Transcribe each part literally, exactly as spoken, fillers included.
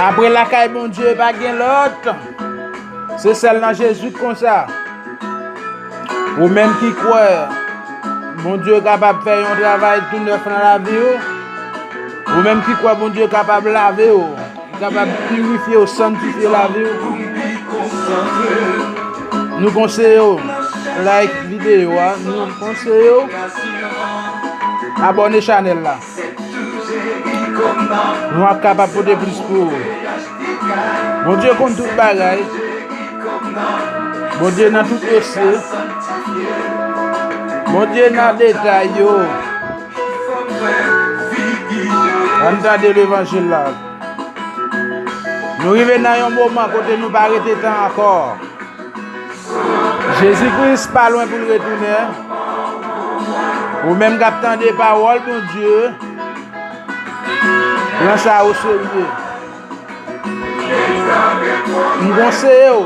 Apre lakay Bondye, pa gen lòt. Se sèl nan Jezi k konsa. Ou menm ki kwè Bondye kapab fè yon travay tou nèf nan lavi w, ou menm ki kwè Bondye kapab lave w, li kapab pirifye w, sanntifye lavi w, nou konseye w like videyo a, nou konseye w abòne chanèl la. Nou ap kapab pote plis pou ou. Bondye konn tout bagay. Bondye nan tout dosye. Bondye nan detay yo. Ann tande levanjil la. Nou rive nan yon moman kote nou pa rete tan ankò. Jezi Kris pa lwen pou l retounen. Ou menm k ap tande pawòl Bondye, pran sa oserye. M konseye w,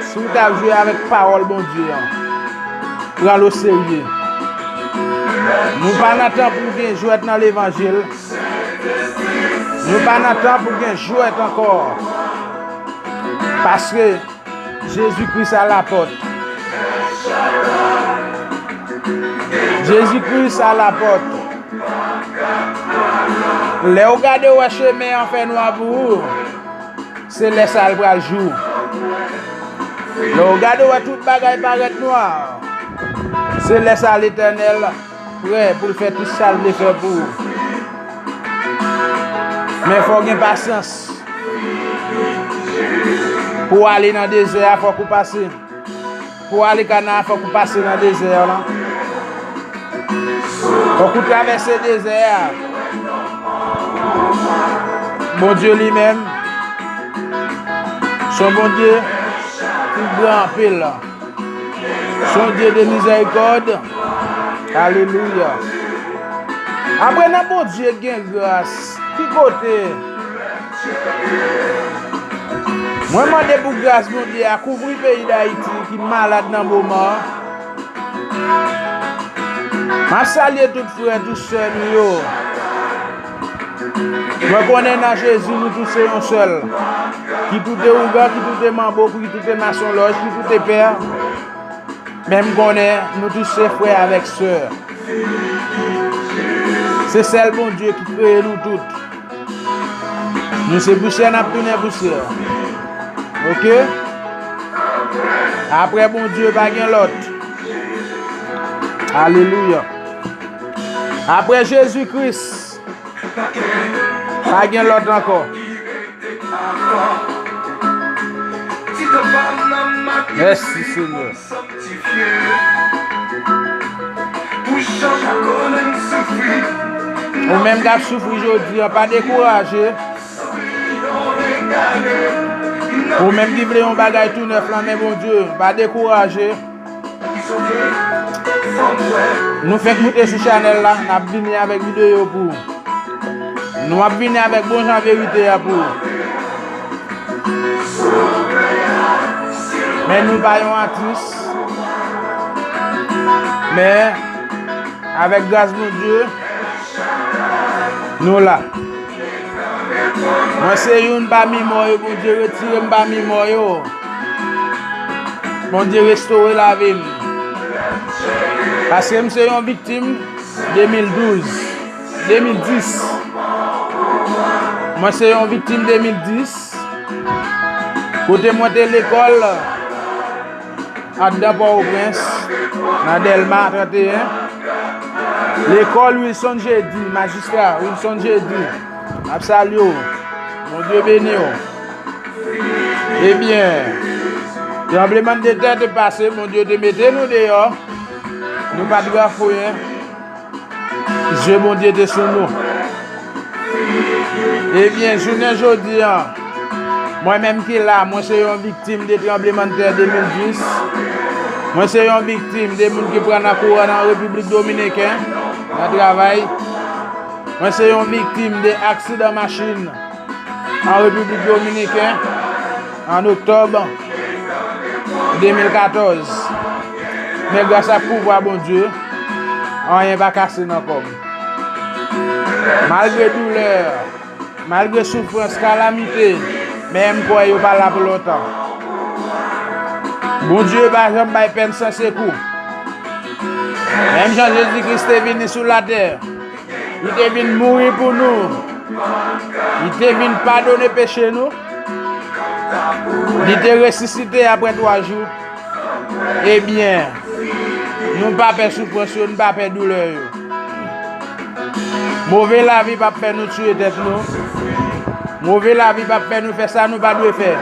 si w t ap jwe avèk pawòl Bondye an, pran l oserye. Nou pa nan tan pou gen jwèt nan levanjil. Nou pa nan tan pou gen jwèt ankò. Paske Jezi Kris alapòt. Jezi Kris alapòt. Lè w gade w wè chemen an fè nwa pou ou, se lè sa a l pral jou. Lè w gade w wè tout bagay parèt nwa, se lè sa a Letènèl prè pou l fè tout sa l vle fè pou ou. Men fò w gen pasyans. Pou w ale nan dezè a, fòk ou pase. Pou w ale Kana a, fòk ou pase nan dezè a la. Fòk ou travèse dezè a. Bondye li menm, se yon Bondye ki gran anpil. Se yon Dye de mizèrikòd. Alelouya. Apre nan Bondye gen gras, ki kote? Mwen mande pou gras Bondye a kouvri peyi Dayiti ki malad nan moman an. M ap salye tout frè, tout sè nou yo. Mwen konnen nan Jezi nou tout se yon sèl. Ki tout te ougan, ki tout te manbo, ki tout te masonlòj, ki tout te pè. Men m konnen nou tout se frè avèk sè. Se sèl Bondye ki kreye nou tout. Nou se pousyè, n ap tounen pousyè. Oke? Apre Bondye, pa gen lòt. Alelouya. Apre Jezi Kris, pa gen lòt ankò. Mèsi, Senyè. Ou menm k ap soufri jodi a, pa dekouraje. Ou menm ki vle yon bagay tou nèf nan men Bondye, pa dekouraje. Nou fèk moute sou chanèl la, n ap vini avèk videyo pou ou. Nou ap vini avèk bon jan verite a pou ou. Men nou pa yon atris. Men, avèk gras Bondye, nou la. Mwen se youn pami mò yo, Bondye retire m pami mò yo. Bondye restore lavi m. Paske m se yon viktim de mil douz, de mil dis. Mwen se yon viktim de mil dis. Kote mwen te lekòl, anndan Pòtoprens, nan Dèlma trannteyen. Lekòl Wilson Jeudi, majistra Wilson Jeudi. M ap salye w. Bondye beni w. Ebyen, tranblemanntè te pase, Bondye te mete nou deyò. Nou pa t grafouyen. Je Bondye te sou nou. Ebyen, jounen jodi a, mwen menm ki la, mwen se yon viktim de tranblemanntè de mil dis. Mwen se yon viktim de moun ki pran nan kouran nan Repiblik Dominiken, nan travay. Mwen se yon viktim de aksidan machin an Repiblik Dominiken an oktòb de mil katòz. Men gras ak pouvwa Bondye, anyen pa kase nan kò m. Malgre doulè, malgre soufrans, kalamite, men m kwè yo pa la pou lontan. Bondye pa janm bay pèn san sekou. Menm jan Jezi Kris te vini sou latè, li te vin mouri pou nou, li te vin padone peche nou, li te resisite apre twa jou. Ebyen, nou pa pè soufrans yo, nou pa pè doulè yo. Move lavi p ap fè nou tiye tèt nou. Move lavi p ap fè nou fè sa nou pa dwe fè.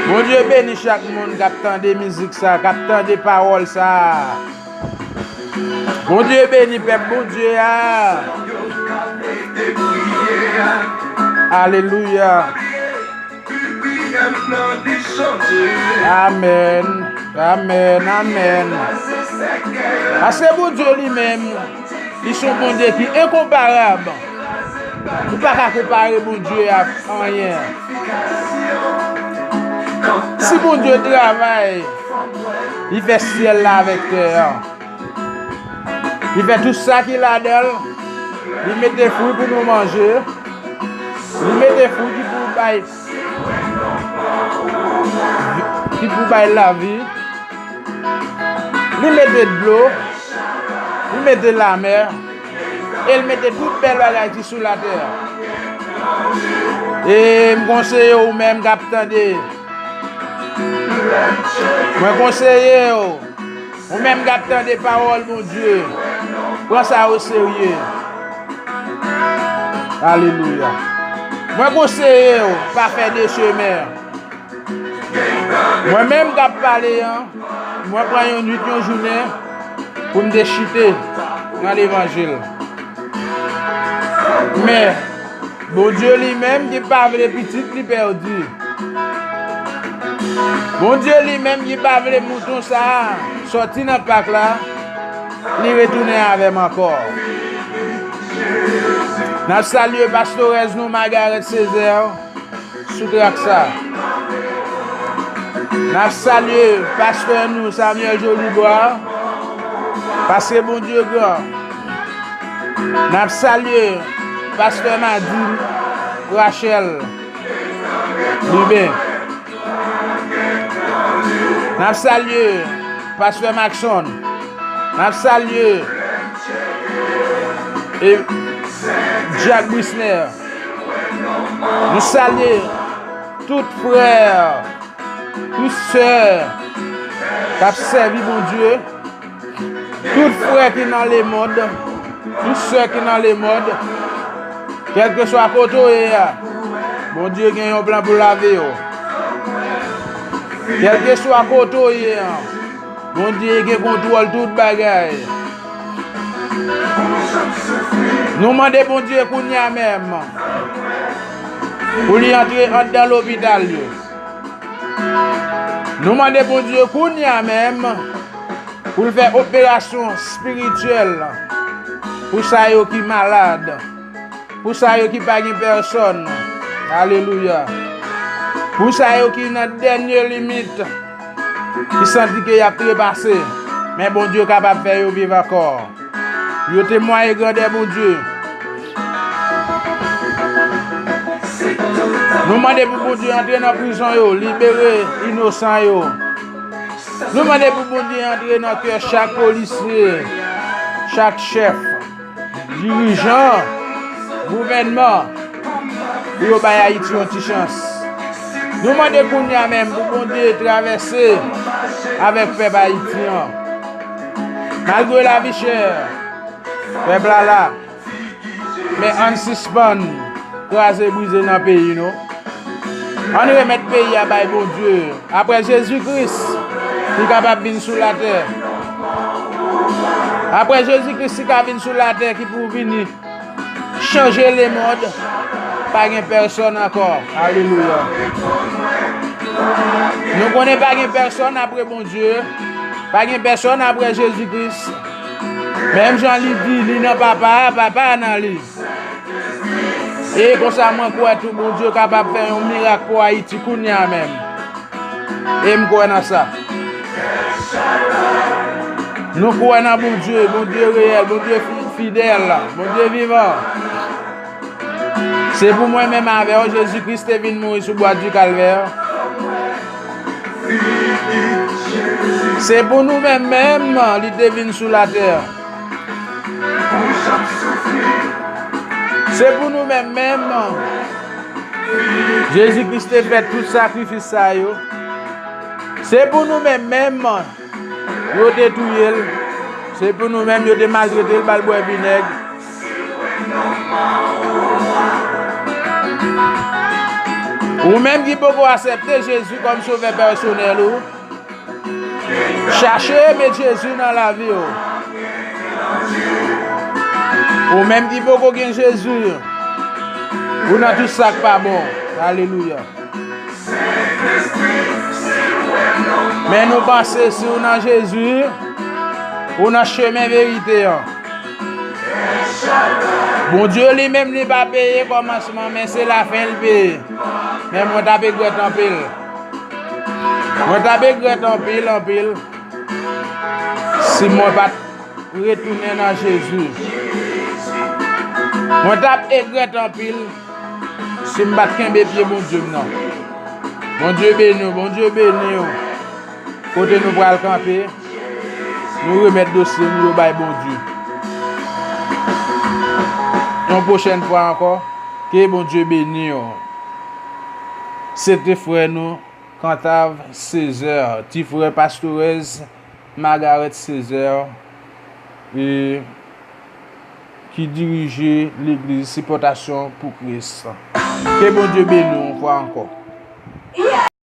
Bondye beni chak moun k ap tande mizik sa, k ap tande pawòl sa. Bondye beni pèp Bondye a. Alelouya. Amèn. Amèn. Amèn. Paske Bondye li menm, li se yon Bondye ki enkonparab. Ou pa ka konpare Bondye ak anyen. Si Bondye travay, li fè syèl la avèk tè a. Li fè tout sa ki ladan l. Li mete fwi pou nou manje. Li mete fwi ki pou bay, ki pou bay lavi. Li mete dlo. Li mete lamè. E l mete tout bèl bagay ki sou latè a. E m konseye ou menm k ap tande. Mwen konseye w. Ou menm k ap tande pawòl Bondye, pran sa oserye. Alelouya. Mwen konseye w, pa fè de chemen. Mwen menm k ap pale an, mwen pran yon nuit, yon jounen pou m te chite nan levanjil. Men, Bondye li menm ki pa vle pitit li pèdi. Bondye li menm ki pa vle mouton sa a sòti nan pak la, li retounen avè m ankò. N ap salye pastorèz nou Margaret Césaire sou trak sa. N ap salye pastè nou Samuel Jolibois, paske Bondye gran. N ap salye pastè Madine Rachel Lubin. N ap salye pastè Maxon. N ap salye e, Jack Brisner. Nou salye tout frè, tout sè k ap sèvi Bondye, tout frè ki nan lemonn, tout sè ki nan lemonn, kèlkeswa kote w ye a, Bondye gen yon plan pou lavi w. Kèlkeswa kote w ye a, Bondye gen kontwòl tout bagay. Nou mande Bondye kounye a menm pou li antre anndan lopital yo. Nou mande Bondye kounye a menm pou l fè operasyon espirityèl pou sa yo ki malad, pou sa yo ki pa gen pèsòn. Alelouya. Pou sa yo ki nan dènye limit, ki santi ke y ap trepase, men Bondye kapab fè yo viv ankò. Yo temwaye grandè Bondye. Nou mande pou Bondye antre nan prizon yo, libere inosan yo. Nou mande pou Bondye antre nan kè chak polisye, chak chèf, dirijan, gouvènman, pou yo bay Ayiti yon ti chans. Nou mande kounye a menm pou Bondye travèse avèk pèp Ayiti an. Malgre lavi chè, pèp la la. Men ann sispann kraze brize nan peyi nou. Ann remèt peyi a bay Bondye. Apre Jezi Kris, ki kapab vin sou latè. Apre Jezi Kris ki ka vin sou latè, ki pou vini chanje lemonn, pa gen pèsòn ankò. Alelouya. Nou konnen pa gen pèsòn apre Bondye. Pa gen pèsòn apre Jezi Kris. Menm jan li di, li nan Papa a, Papa a nan li. E konsa mwen kwè tou Bondye kapab fè yon mirak pou Ayiti kounye a menm. E m kwè nan sa. Nou kwè nan Bondye, Bondye reyèl, Bondye fi-, fidèl, Bondye vivan. Se pou mwen menm avè w, Jezi Kris te vin mouri sou bwa di Kalvè. Se pou nou menm menm, li te vin sou latè. Se pou nou menm menm, Jezi Kris te fè tout sakrifis sa yo. Se pou nou menm menm, yo te touye l. Se pou nou menm, yo te maltrete l, ba l bwè vinèg. Ou menm ki poko aksepte Jezi kòm sovè pèsonèl ou, chache met Jezi nan lavi w. Ou menm ki poko gen Jezi, ou nan tout sa k pa bon. Alelouya. Men nou panse si w nan Jezi, ou nan chemen verite an. Bondye li menm li pa peye kòmansman, men se lafen l peye. Men mwen t ap egrèt anpil. Mwen t ap egrèt anpil, anpil, si mwen pa t retounen nan Jezi. Mwen t ap egrèt anpil si m pa t kenbe pye Bondye m nan. Bondye beni w, Bondye beni w. Kote nou pral kanpe, nou remèt dosye nou yo bay Bondye. Yon pwochèn fwa ankò, ke Bondye beni w. Se te frè nou, Kantav Césaire, ti frè pastorèz Margaret Césaire, e ki dirije legliz Sipòtasyon pou Kris. Ke Bondye beni w yon fwa ankò.